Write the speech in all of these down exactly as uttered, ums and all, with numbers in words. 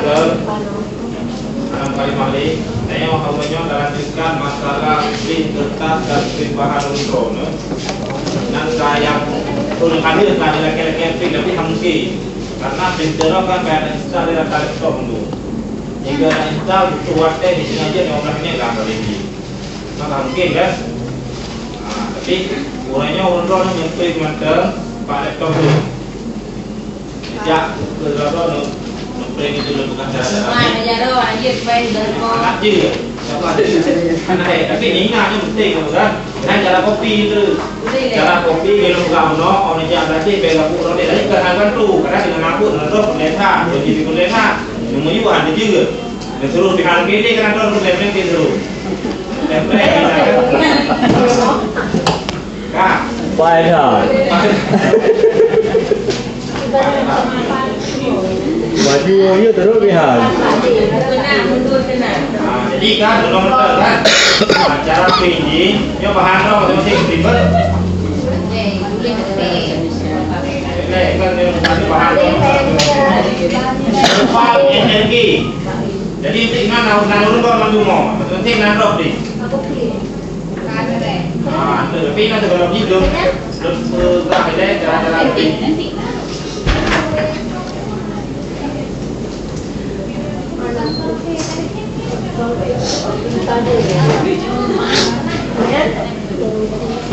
Dalam kalimah lé, nyoe haba nyoe talanjutkan masalah print kertas dan print bahan uroe nyoe. Nan ka nyang ulôn hadir ka ada laki-laki print, tapi hana mungkin. Karena printer nyoe kan payah install di rata laptop tu. Jika nak install butuh watèe di sini aja lima belas menit lah paling. Maka mungkin kan? Ha, tapi ureueng nyoe ureueng droeneuh nyampe mantong bak laptop tu. Sejak pukul berapa nu, nu print itu lôn peugah cara-cara. Wah, ajar oh, anjir, main darmo. Anak je. Siapa ada? Anak eh, tapi ni ingat ni penting tu kan. Dan cara kopi tu. Boleh lah. Cara kopi kalau peugah bunoe, orang jak berarti bela bunoe dia. Tapi bukan hal tu. Kadang dengan mabuk, dengan tu, boleh tak? Jadi boleh tak? Yang menyuruh ada juga. Dia suruh pihak kiri, kadang tu, boleh berhenti suruh. Template, kan? Pai dah. Baju nyoe terus pihak. Ah, jadi kan, tolong betul kan? Ah, cara print nyoe bahan apa masing-masing ribet? Kan, nyoe bahan apa? File N R G. Jadi, nanti nan, nan, nan urut mandum, masing-masing nan drop ni. Ah, tapi nanti kalau gitu, terus, eh, cara-cara nanti.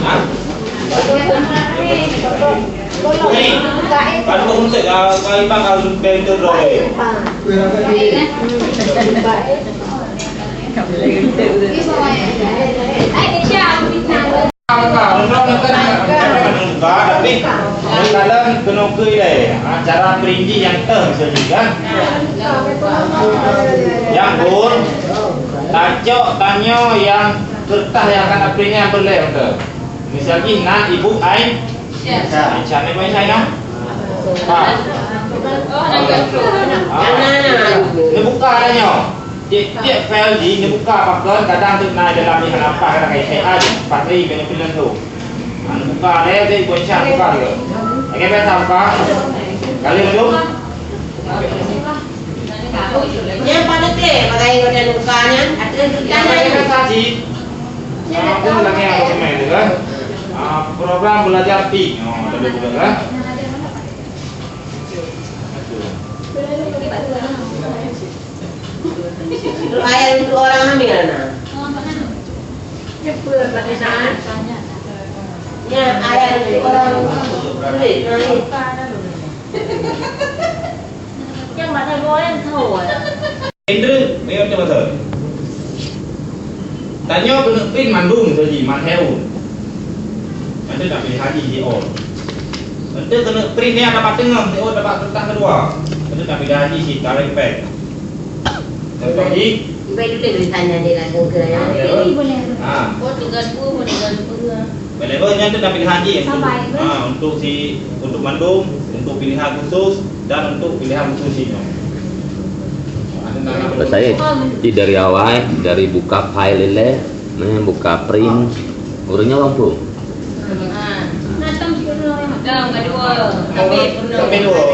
Hah? Ni, kan kau mesti kau, kau ipak kau beng tu dulu, eh. Tapi dalam keunoe keu ilée, ha, cara perinci nyang teuh bisa juga. Nyang pun, tacok tanyoe nyang keureutas nyang ka taprint nyan peureulée beutôi. Misal jih na Ibu Ain, Aisyah, ni Ibu Aisyah nyang? Ha. Ha. Neubuka tanyoe. Tiep-tiep file jih neubuka pakon, kadang teuk na dalam jih hana paih, kadang kai hai, patri keu neupeuleueng tu. Ha, neubuka lé, jadi Ibu Aisyah buka juga. Oke, biasa buka. Kali tu. Nyan pada teh, bagai gorden buka nyan, ada yang buka nyan. Biasa jih. Ah, tu lagi yang komen tu kan. Ah, program belajar P. Oh, ada juga kan. Ayat untuk orang hamil, nah. Siapa pakai tangan? Ya, ayat untuk orang sulit, nah, ni. Yang mana goreng tahu. Indra, mari kita baca. Tanyoe keuneuk print mandum saji, man heun. Nanti tak pilih haji di all. Nanti keuneuk print ni ada patengah, di all dapat kertas kedua. Nanti tak pilih haji si tarik pek. Contoh di? Baik dulu ditanya dia langsung ke yang. Boleh, boleh. Ha. Oh, tiga dua, oh, tiga dua. Boleh, boleh, nyan tu dah pilihan jih. Sabar, ya. Ha, untuk si, untuk mandum, untuk pilihan khusus dan untuk pilihan khusus si nyoe. Ada nama. Saya di dari awal, dari buka file leh, nah, buka print, urutnya lampu. Tapi dua.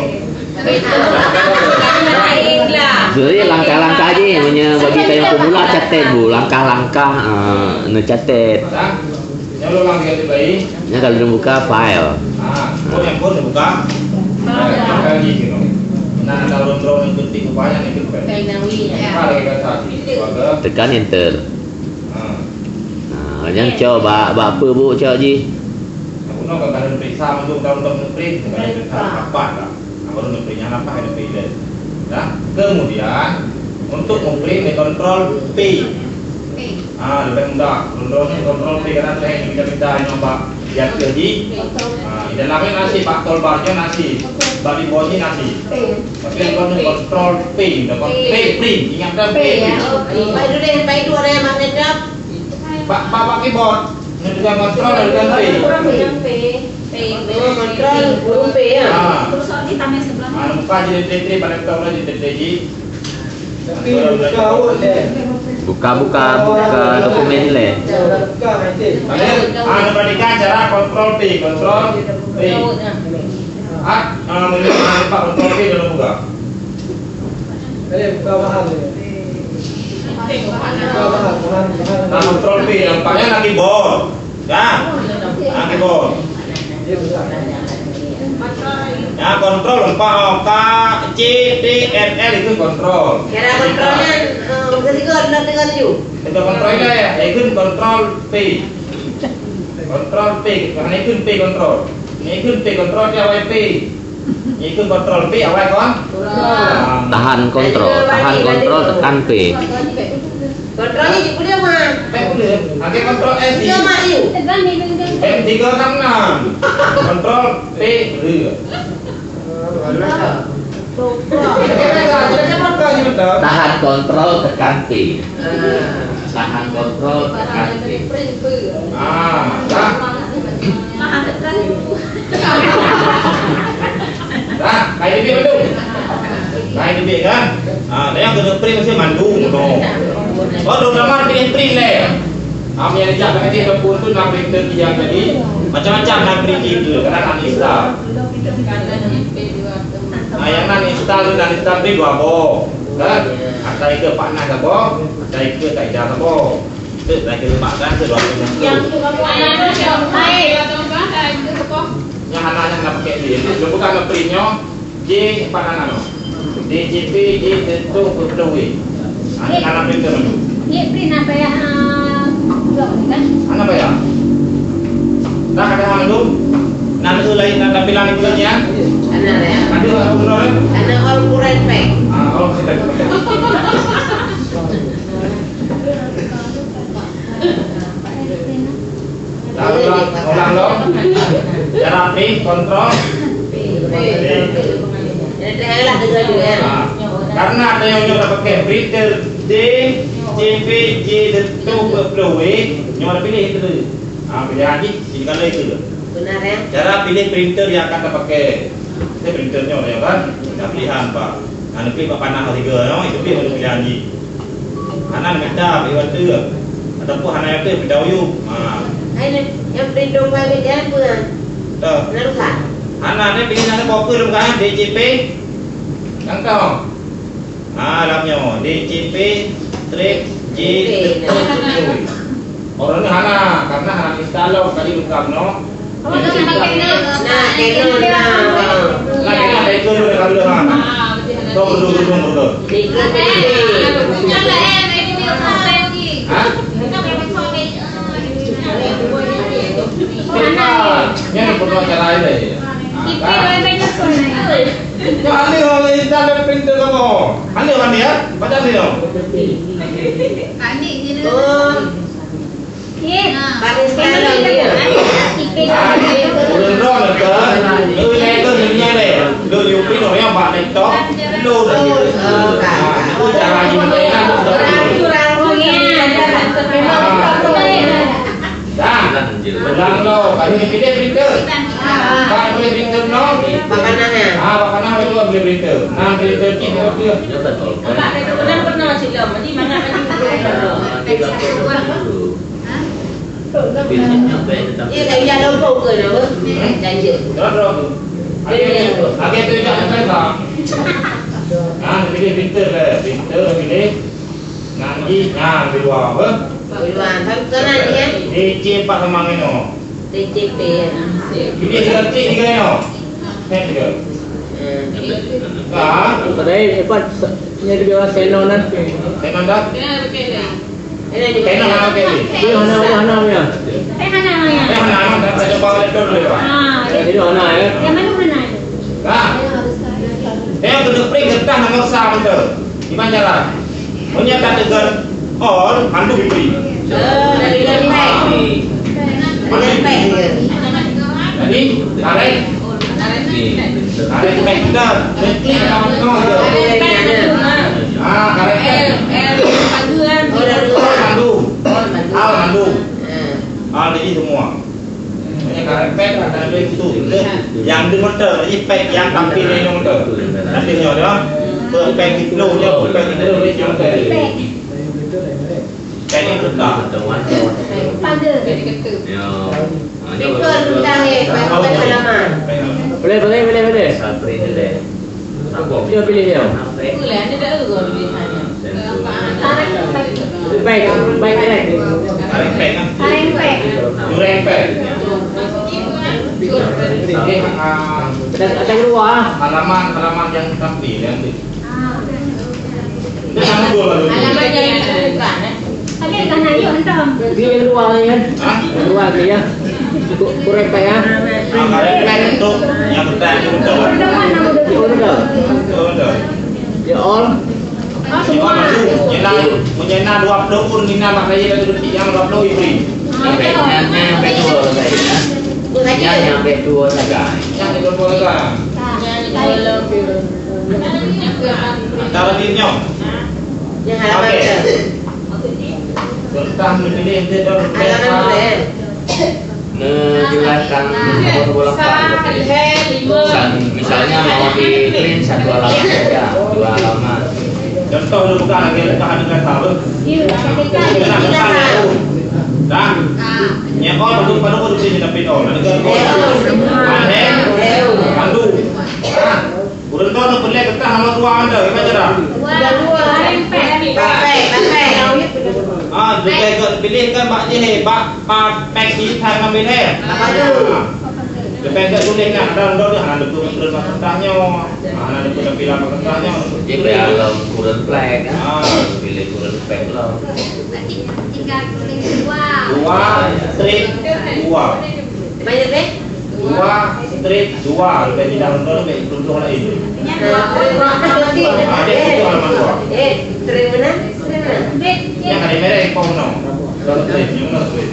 Jadi langkah-langkah je, hanya bagi saya pemula catat bu, langkah-langkah uh, neucatat. Yang ulang tiga kali. Nya kalau buka file. Ah, pun yang pun buka. Nah, kalau drone yang penting upaya yang penting. Kalau kita satu, Tekan enter. Ah. Nah, nyang cok bak, bak apa bu cok jih? Aku nak kata periksa untuk tahun-tahun print, kata periksa rapat lah. Nah, baru nak print yang apa ada print. Dah. Kemudian untuk memprint dia kontrol P. Ah, lebih mudah. Kontrol ni kontrol P karena saya yang kita minta nyoba biar jadi. Ah, di dalamnya nasi, bak toolbar nyoe nasi, bak di bawah ni nasi. Tapi yang kontrol P, P, print. Ingat kan P, print. Pak Idul, Pak Idul ada yang mak Bak, bak, bak keyboard. Ini juga kontrol dari kan P. P. Kontrol huruf P ya. Ah. Terus di taman sebelah. Ah, buka jadi T T pada kita orang jadi T T G. Tapi buka awal deh. Buka, buka, buka dokumen ni leh. Buka nanti. Ah, perhatikan cara kontrol P, kontrol P. Ah, ah, menunjuk, ah, kontrol P dalam buka. Jadi, buka bahan ni. Buka bahan, bahan, bahan. Nah, kontrol P, nampaknya lagi bol. Kan? Lagi bol. Ya, kontrol empat, oh, K, C, D, F, L itu kontrol. Cara kontrolnya, eh, ketiga, anda dengar dulu. Kita kontrol ya, ya, itu kontrol P. Kontrol P, karena itu P kontrol. Ini itu P kontrol, dia awai P. Ikut kontrol P awai kon? Tahan kontrol, tahan kontrol, tekan P. Kontrol ni boleh mah. P boleh. Pakai kontrol S ni. Dia mah you. M tiga enam enam. Kontrol P boleh. Tahan kontrol, tekan P. Tahan kontrol, tekan P. Ah, dah. Dah, kain debit belum? Kain debit kan? Ah, dan yang kena print mesti mandum tu. Oh, belum lama pilih print leh. Ah, yang dijak tadi tu pun tu nak print tu yang tadi. Macam-macam nak print itu, kadang uninstall. Ah, yang uninstall tu uninstall print dua boh. Kan? Asai ke panas sabo, asai ke tak ada sabo. Itu dah kena makan tu dua puluh. Yang tu kamu anak tu siapa? Yang anak yang nak pakai dia. Dia bukan nak print nyo. J empat anak tu. D J P, J tentu, betul. Anak anak print tu. Ni print apa ya? Ah, blok ni kan? Anak apa ya? Dah ada hal tu. Nak tu lain nak tampilan itu kan ya? Anak ya. Ada orang betul kan? Anak orang kurang baik. Ah, orang kurang baik. Ulang, ulang, ulang. Cara P, kontrol. P. Jadi, lah, tiga dua, ya. Ah, karena ada yang nyoba pakai printer D, C P, J, dan tu, W, nyoba pilih itu. Ah, pilihan ni, sini kalau itu. Benar, ya. Cara pilih printer yang akan terpakai. Itu printernya, ya kan? Kita pilihan, Pak. Nah, nanti Pak panah tiga, ya, itu dia untuk pilihan ni. Hana minta bagi waktu. Ataupun hana yang tu minta uyu. Ha. Hai ni, yang pelindung bagi dia apa? Tuh. Nak rusak? Hana ni pilih nak apa pun bukan D C P. Tangkap. Ha, dalam nyo D C P, trade, J, J P, nah. Orang ni hana, karena hana minta lo kali bukan no. Nah, Canon, nah. Nah, Canon ada ikut dulu, kalau dah, nah. Tuh, betul, betul, betul. Ikut, ikut. Hah? Bukan. Ini ada perlu cara lain lagi. Nah, kan. Itu ahli orang Islam dan pintu kamu. Ahli orang dia, baca dia. Oh. Baris kanan dia. Ureueng droe neuka, lôn lé keu dunia lé. Lôn yue pih ureueng bak TikTok, lôn. Oh, ka. Itu cara yue lé. Kurang punya. Dah. Ulang lo, kami pilih printer. Pak pilih printer no. Makanan ya. Ah, makanan itu pilih printer. Nah, printer kita tu. Apa itu? Pernah, pernah sih, Dom. Jadi, mana lagi? Iya, tapi ada apa ke nama? Janji. Terus, terus. Agak tu, agak tu jangan kata. Nah, pilih printer lah. Printer pilih. Nanti, nah, di luar apa? Di luar. Tapi kanan ya. D C empat sama ngeno. D C P ya. Ini tiga titik tiga ya. Kan tiga. Hmm. Kan? Padahal empat nya di bawah Canon nanti. Canon dah? Canon hana oke ni. Dia hana, dia hana punya. Eh, hana, hana. Eh, hana, hana. Kita coba laptop dulu ya. Ah, jadi hana ya. Yang mana hana? Nah. Eh, kena print kertas nomor satu tu. Gimana cara? Punya kata on, handuk diberi. Oh, dari, dari. Mana? Jadi, tarik. Tarik pek kita. Nanti kita on tu. Ah, tarik pek. Handuk. Al handuk. Ah, jadi semua. Hanya karet pek ada itu. Yang di motor, jadi pek yang tampil di motor. Tampil nyo dah. Pek itu nyo, pek itu nyo motor. Pek itu dah. Pagar. Ya. Itu tentang eh, pagar salaman. Boleh, boleh, boleh, boleh. Sapri ni deh. Dia pilih dia. Baik, baik, baik. Duren pèng. Ada, ada dua. Halaman, halaman yang samping, yang di. Ada nama dua baru. Halaman yang dibuka, eh. Dia yang dua ni kan? Hah? Yang dua ni ya. Ku-, kurang payah. Ah, kurang payah untuk yang kita itu betul. Oh, betul. Betul, betul. Ya, all. Semua. Nyena, nyena dua puluh pun nyena mak saya dari detik yang dua puluh ibri. Nyampe, nyampe dua lagi, ya. Ya, nyampe dua saja. Yang dua puluh saja. Antara dirinya. Yang halaman. Okey. Tentang memilih dia dan. Halaman boleh. Menjelaskan nomor bola. Misal-, misalnya mau di print satu halaman saja, dua halaman. Contoh lu buka lagi, buka dengan tahu. Dah. Nyekol baru, baru, baru sini tapi tahu. Ada. Pandu. Dah. Ureueng droeneuh peureulèe geukah nomor dua anda, gimana cara? Dua. Pakai, pakai. Ah, leubèh gèt pilih kan bak jih, bak, bak pèng jih that ngambil, eh. Apa tu? Ah. Leubèh gèt tuléh nyan, ada undang dia, hana deungon ureueng masa tah nyoe. Ah, hana deungon tampilan masa tah nyoe. Jadi, biar lom ureueng plek, kan? Ah. Pilih ureueng plek lom. Tinggal tuléh dua. Dua, strip, dua. Banyak, eh? Dua, strip, dua. Leubèh tidak undang, leubèh undang lain. Ada itu halaman dua. Eh, strip mana? Strip mana? Yang ada merah, yang pau, no. Kalau strip, yang mana strip?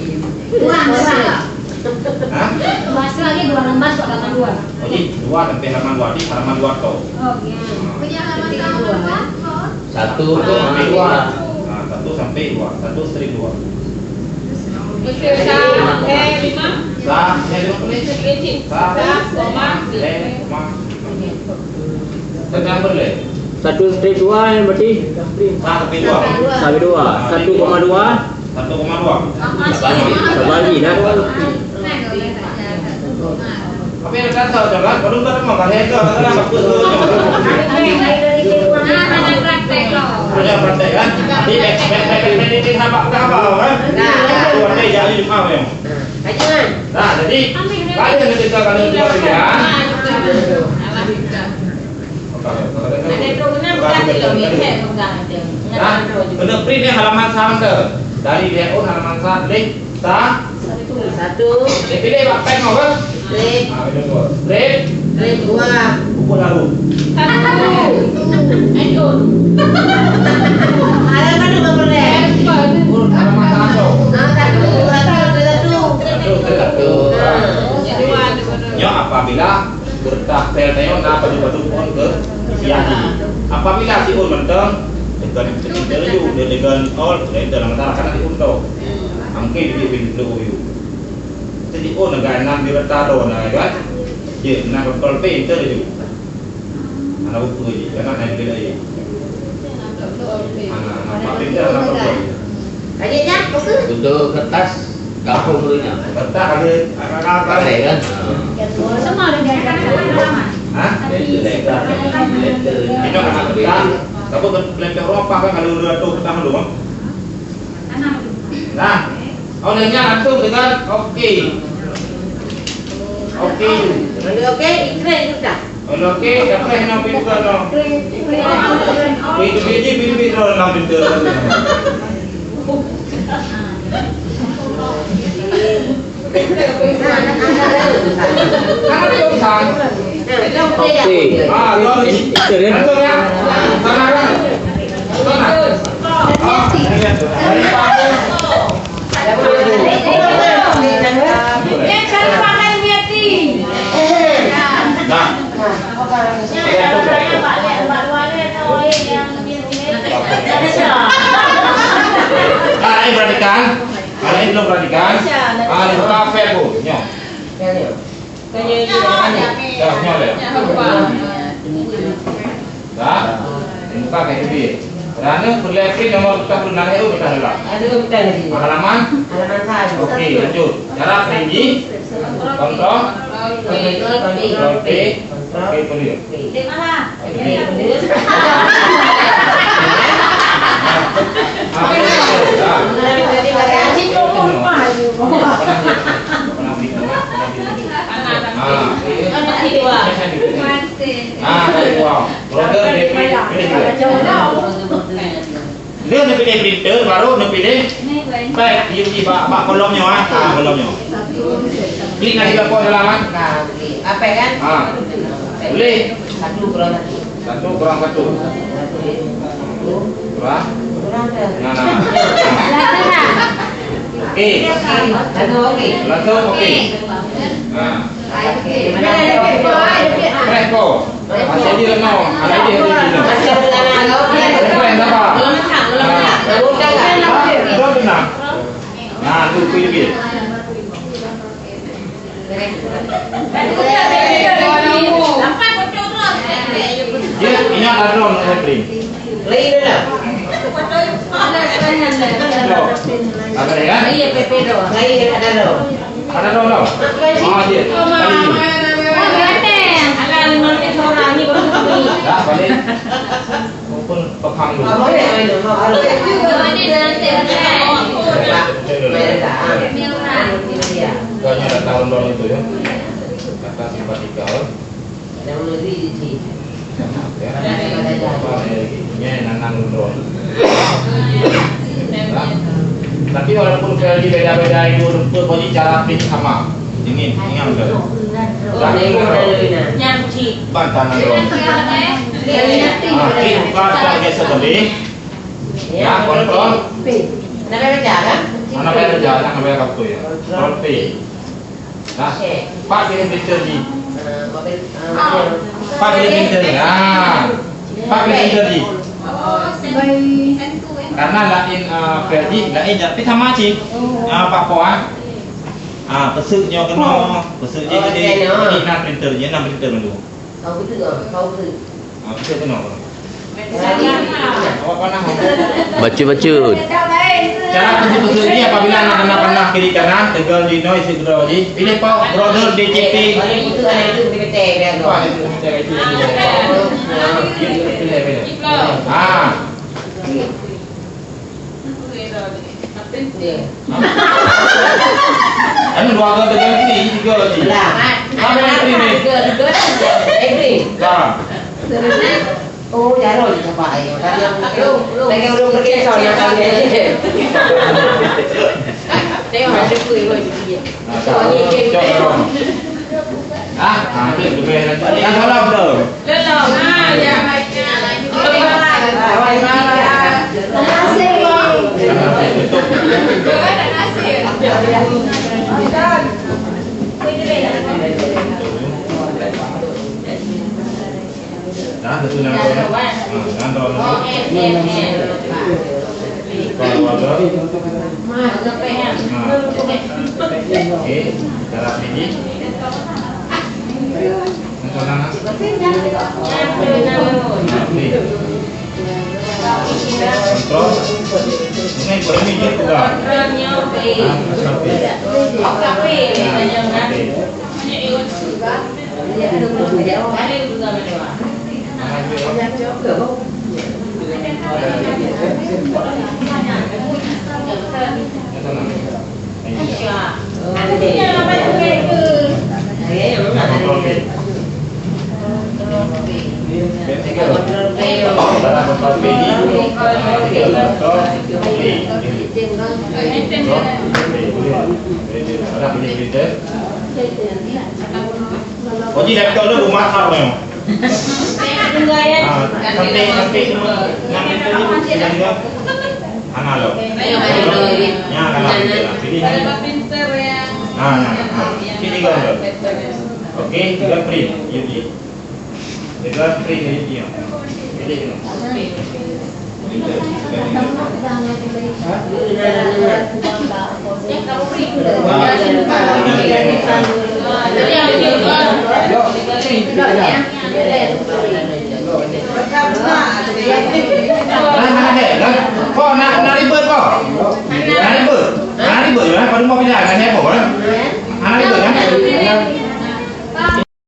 Dua, dua. Hah? Bahasa lagi dua lembar, kok halaman dua. Oh, jadi dua sampai halaman dua, di halaman dua tu. Oh, ya. Punya halaman dua. Satu koma dua. Ah, satu sampai dua. Satu strip dua. Betul, sah. Eh, lima. Sah, eh, lima puluh. Sah. Sah, koma. Eh, koma. Tengah boleh. Satu strip dua, yang berarti? Sah sampai dua. Sampai dua. Satu koma dua. Satu koma dua. Sabari, sabari dah. Tapi yang kata jangan, kalau tak ada makan, yang tu, ada apa tu? Ada praktek, kan? Di, di, di, di, di, di, sahabat, sahabat, kan? Nah. Dua hari jadi Jumat, ya. Nah, jadi, kalau kita, kalau dua hari, ya. Nah, kena print ni halaman satu tu. Dari layout halaman satu, pilih sa-, satu. Pilih bak pen apa? Strip. Ah, pilih dua. Strip. Strip dua. Buku lalu. Satu. Halaman berapa? Oh, halaman satu. Ah, satu, satu, satu. Satu, satu. Ah. Nyoe apabila Beureukat sel tanyoe na padub-padub ôn keu siat jih. Apabila siôn mantong, deungon interview, deungon ôn, deungon dalam masalah kana siôn tu. Mungkin di bin tu. Jadi ôn agak enam di rata tu na kan. Ye, na kontrol P interview. Ana buku je, kana na bila ye. Ana, ana pakai dah, ana kontrol. Adik dah, fokus. Untuk kertas, gabung dulu nya. Kertas ada, ada, ada. Pakai kan? Semua ada di atas. Hah? Letter, letter, letter. Ini nak kertas. Tapi kan letter apa kan kalau dua ratus kertas dulu, kan? Nah, olehnya langsung dengan oke. Oke. Kalau oke, iklan juga. Kalau oke, siapa yang nak pintu dong? Pintu biji, pintu biji dong, nak pintu. Oke. Ah, dong. Ini, ini, ini. Langsung ya. Sana kan. Sana. Nah. Ah, ini perhatikan. Ah, ini belum perhatikan. Ah, ini buka apa, Bu? Nyoh. Dah, nyoh, ya. Dah. Buka ke dia. Kerana perlu print nomor kita pun nak, eh, kita dah lah. Ada kita lagi. Halaman? Halaman satu. Okey, lanjut. Cara print ni. Contoh. Okey. Okey. Okey, boleh. Okey. Okey. Ah. Ah, dari bawah. Brother, dia pilih, pilih juga. Dia nak pilih printer, baru nak pilih pad. Dia pergi bak, bak kolom nyoe, ah. Ah, kolom nyoe. Klik nak tiga puluh dalam, ah. Nah, klik. Apa kan? Ah. Boleh. Satu kurang satu. Satu kurang satu. Satu, ya. Satu. Kurang? Kurang ke? Nah, nah. Okey. Langsung okey. Langsung okey. Nah. Okey. Press ko. Masih di renung. Ada di, ada di sini. Press apa? Belum tenang. Nah, tu, tu juga. Dia ingat ada orang nak print. Lain dah. Apa dia kan? Lain ada orang. Ada orang tau? Ah, dia. Tadi tu. Tak, balik. Pun paham dulu. Kau hanya datang rondong itu ya. Kata simpatika. Yang lebih di sini. Ya. Apa ya, ini nanang rondong. Tapi walaupun kali beda-beda itu rumput, bagi cara pin sama. Dingin, ingat betul. Tapi kalau Nyang cik. Ban tanah dong. Ah, cik buka tak biasa beli. Ya, kontrol. Mana kerja kan? Mana kerja, nak ambil kartu ya. Kontrol P. Nah, Pak pilih printer di. Pak pilih printer di. Nah, Pak pilih printer di. Karena lain, eh, kredit, lain, tapi sama cik. Ah, Pak Po, ah. Ah, peuseuek nyoe keunoe, peuseuek jih geude. Jadi na printer jih, na printer mandum. Kau betul, kau betul. Ah, peuseuek keunoe. Awak panah. Bacut-bacut. Cara peuseuek-peuseuek jih apabila na pernah, pernah kiri kanan, tegal di noise, tegal di. Pilih Pak Brother D C P. Paling betul kan itu, betul, betul. Apa itu? Pilih, pilih. Ah. Kan dua orang tegal sini, tiga lagi. Lah. Mana yang pilih ni? Tiga, tiga. Agree. Dah. Oh, jalan je sampai ayo. Tadi aku lagi urut pergi soal yang kami. Tengok ada dua, dua, dua. Nah, tak, tak, tak. Ah, ah, tu, tu, tu. Yang salah betul. Belum. Ha, ya, baik. Nah, satu enam dua. Nah, enam dua, enam dua. Kalau ada. Nah. Okey, cara pilih. Nah, okey. Kontrol. Ini ekonomi dia pegang. Nah, okey. Nah, okey. Oh, jadi laptop tu rumah kau ni. Ah, sampai, sampai tu, nak itu, yang tu. Hana lo. Ya, kalau kita nak pilih. Ah, nah, nah. Pilih gambar. Okey, tiga print. Yuk, yuk. Tiga print, yuk, yuk. Pilih tu.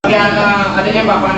Bagian, eh, ada yang bapak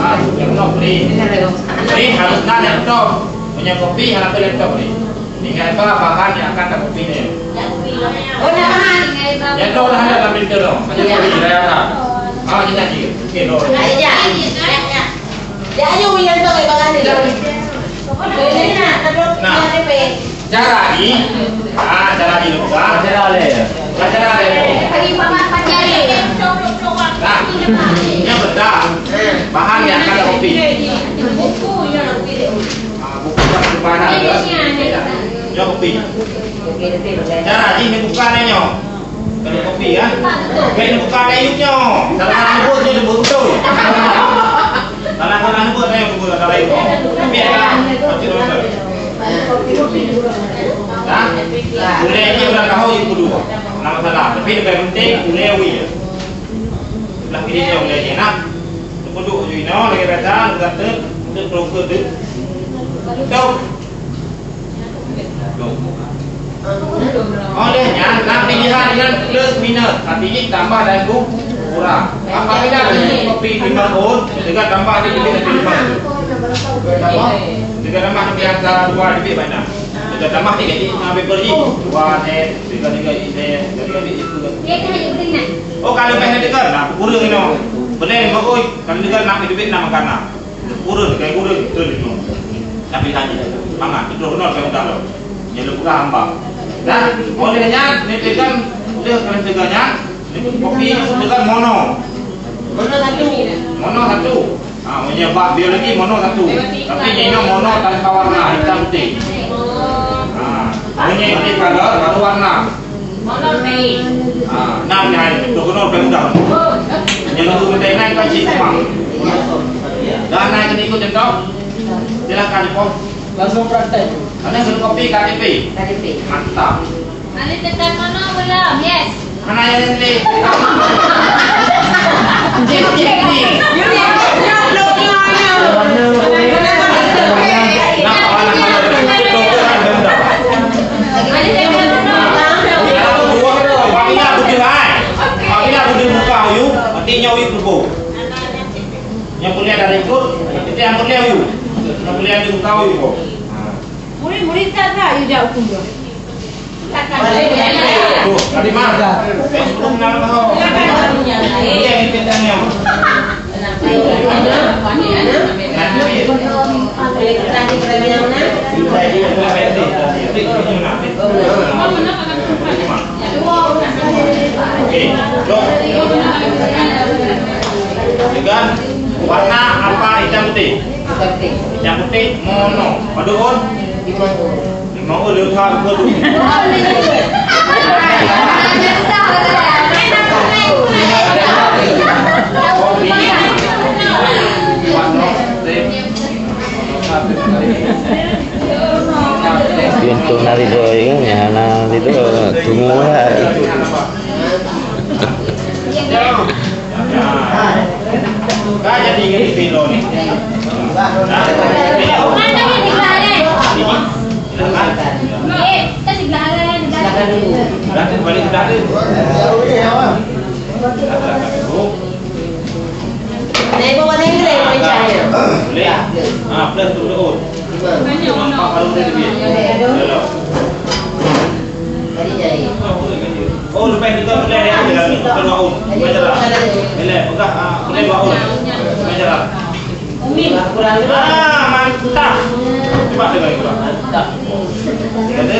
Ah, yang nak beli. Beli harus na laptop. Punya kopi harus ada laptop ni. Tinggal apa bahan yang akan tak kopi ni? Oh, dah bahan. Yang tu dah ada dalam printer tu. Macam kopi, dah ada. Ah, kita cik. Okey, tu. Dah, dah. Dah, ayo, yang tu, eh, bahan ni. Nah. Cara ni, ah, cara ni, Pak. Cara ni. Cara ni. Nah, yang betul. Bahan yang ada kopi. Ah, buku yang mana? Nyoe kopi. Cara jih ni bukan nyoe. Kalau kopi, ya. Bukan, bukan kayu nyoe. Salah-salah nyebut nyoe, nyebut betul. Salah-salah nyebut nyoe, nyebut salah itu. Tapi ada. Dah? Ulèe ni urang tahu yang kedua. Nama salah. Tapi lebih penting ulèe wi. Lah pilih dia ulèe ni, nah. Teupeuduk ju inoe lagèe biasa, gata, untuk proker tu. Betul. Oh, lheuh nyan, na pilihan nyan plus minus. Artinya tambah dan ku-, kurang. Apabila kopi lima pun, juga tambah di lebih dari lima. Tambah? Juga tambah lebih antara dua lebih banyak. Juga tambah ni jadi, ah, paper ni. Dua net, tiga, tiga, tiga, tiga, tiga, tiga. Oh, kalau lebih dari tiga, nah, kurang ni. Boleh, bagus. Kalau tiga, nak lebih, nak makan, nah. Kureueng, kai kureueng, beutôi lé nyoe. Tapi tadi, mangat, beutôi keunoe lagèe mudah lom. Nyang leupeugah hamba. Dan, oleh nyan, neuteukon, lheueh keuneuk teuga nyan, kopi nyoe teuga mono. Mono satu. Mono satu. Ha, meunyoe bak biologi, mono satu. Tapi nyoe mono tanpa warna, hitam putih. Ha, meunyoe putih colour, baru warna. Ah, nam nyan, tu keunoe dah mudah. Nyang tu penting naik kaji memang. Dan naik ke ikut contoh. Silakan, Ibu. Langsung praktek. Ada suruh kopi K T P. K T P. Mantap. Ada tetap mana belum? Yes. Mana yang nanti? Jip, jip, jip. Kenapa anak-anak itu? Apabila beudeuh hai, apabila beudeuh muka ayue, artinya ayue peubuet. Nyang mulia dari ikut, itu nyang mulia ayue. Nyang mulia di muka ayue. Murid-murid tak ada, ayue jawab tu. Tuh, tadi mah. Yang sepuluh enam tahun. Iya, ini tentangnya. Oke, dok. Dengan warna apa hitam putih? Hitam putih mono. Padum? Limong. Limong, oh, leuha buku tu. Untung nari doi kan, ya, nari doi. Tunggu lah. Ka jadi ke P P lo ni? Boleh? Ah, plus tu, tu. Nampak baru dia lebih. Oh, lepas tu tak boleh ya, dia ni. Bukan waun. Bukan jalan. Boleh, pegang, ah, boleh waun. Bukan jalan. Ah, mantap. Cepat dengar, cepat. Mantap. Kata?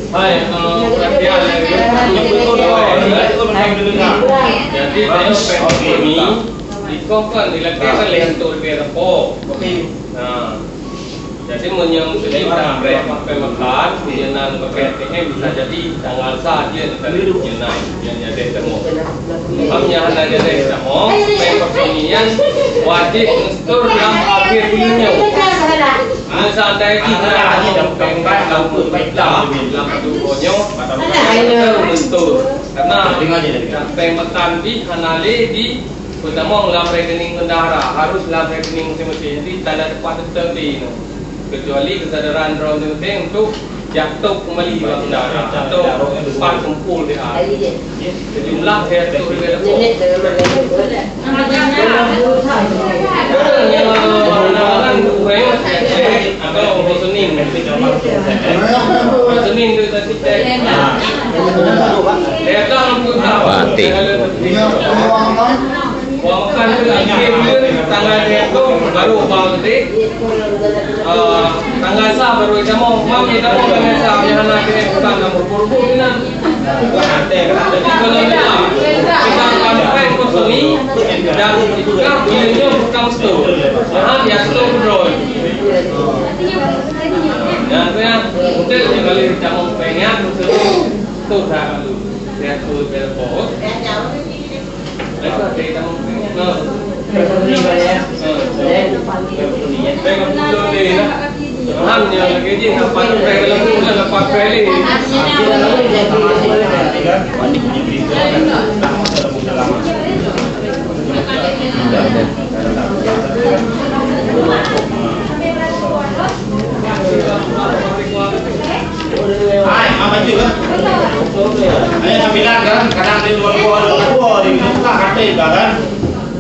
Hai, eh, perhatian lagi. Jadi, saya P M ini, di kong kan, di laki kan, lehang tu lebih repot. Nah, jadi, meunyoe meuseujid sampai, sampai makan, kemudian pakai A T M, bisa jadi tanggal sa dia, tadi kemudian, yang jadi temu. Paham, yang hana jadi temu, P M personil wajib mestor dalam akhir bulan nyoe. Meuseuandai jih na nyang peukat lam peurintah, lam tuboh nyoe, baru meuseuandai. Karena sampai meutan jih hana lé jipeutamong lam rekening bendahara, harus lam rekening masing-masing. Jadi, tanda tepat teutap di nyoe. Kecuali keusadaran droe masing-masing untuk jak top kembali bak bendahara atau tempat kumpul di A. Sejumlah seratus ribu lebih. Atau Senin. Senin tu tadi. Datang tu tak. Wah, makan tu lagi dia tanggal dia tu baru bang tadi. Ah, tanggal sa baru kamu, mam kita mau tanggal sa, yang hana kena bukan kamu purbu ni. Kalau kita, kita sampai ke sini dan kita punya bukan sto. Nah, dia sto bro. Dan saya, mungkin kembali kamu pengen tu dah tu. Saya tu telepon. Hai, apa tu, kan? Hai, nak bilang, kan? Kadang di luar gua, luar gua, di luar gua, kata, kan?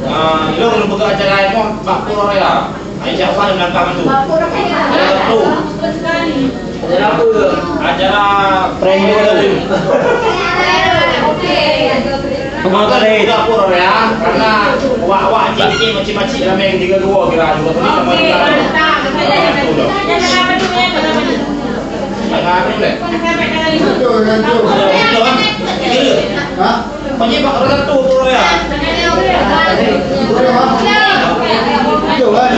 Ah, lu belum buka acara, kan? Bak Pura Raya. Hai, siapa yang datang tu? Bak Pura Raya. Ada tu. Ada apa? Acara premiere. Oke. Semoga deh. Dapur ya, karena wak-wak cik-cik, makcik-makcik ramai ketiga dua kira juga. Oke, mantap. Betul. Jangan lupa tu, ya, jangan lupa tu. Jangan lupa tu. Betul, kan? Betul. Ha? Makcik bak rasa tu, tu ya. Betul, kan?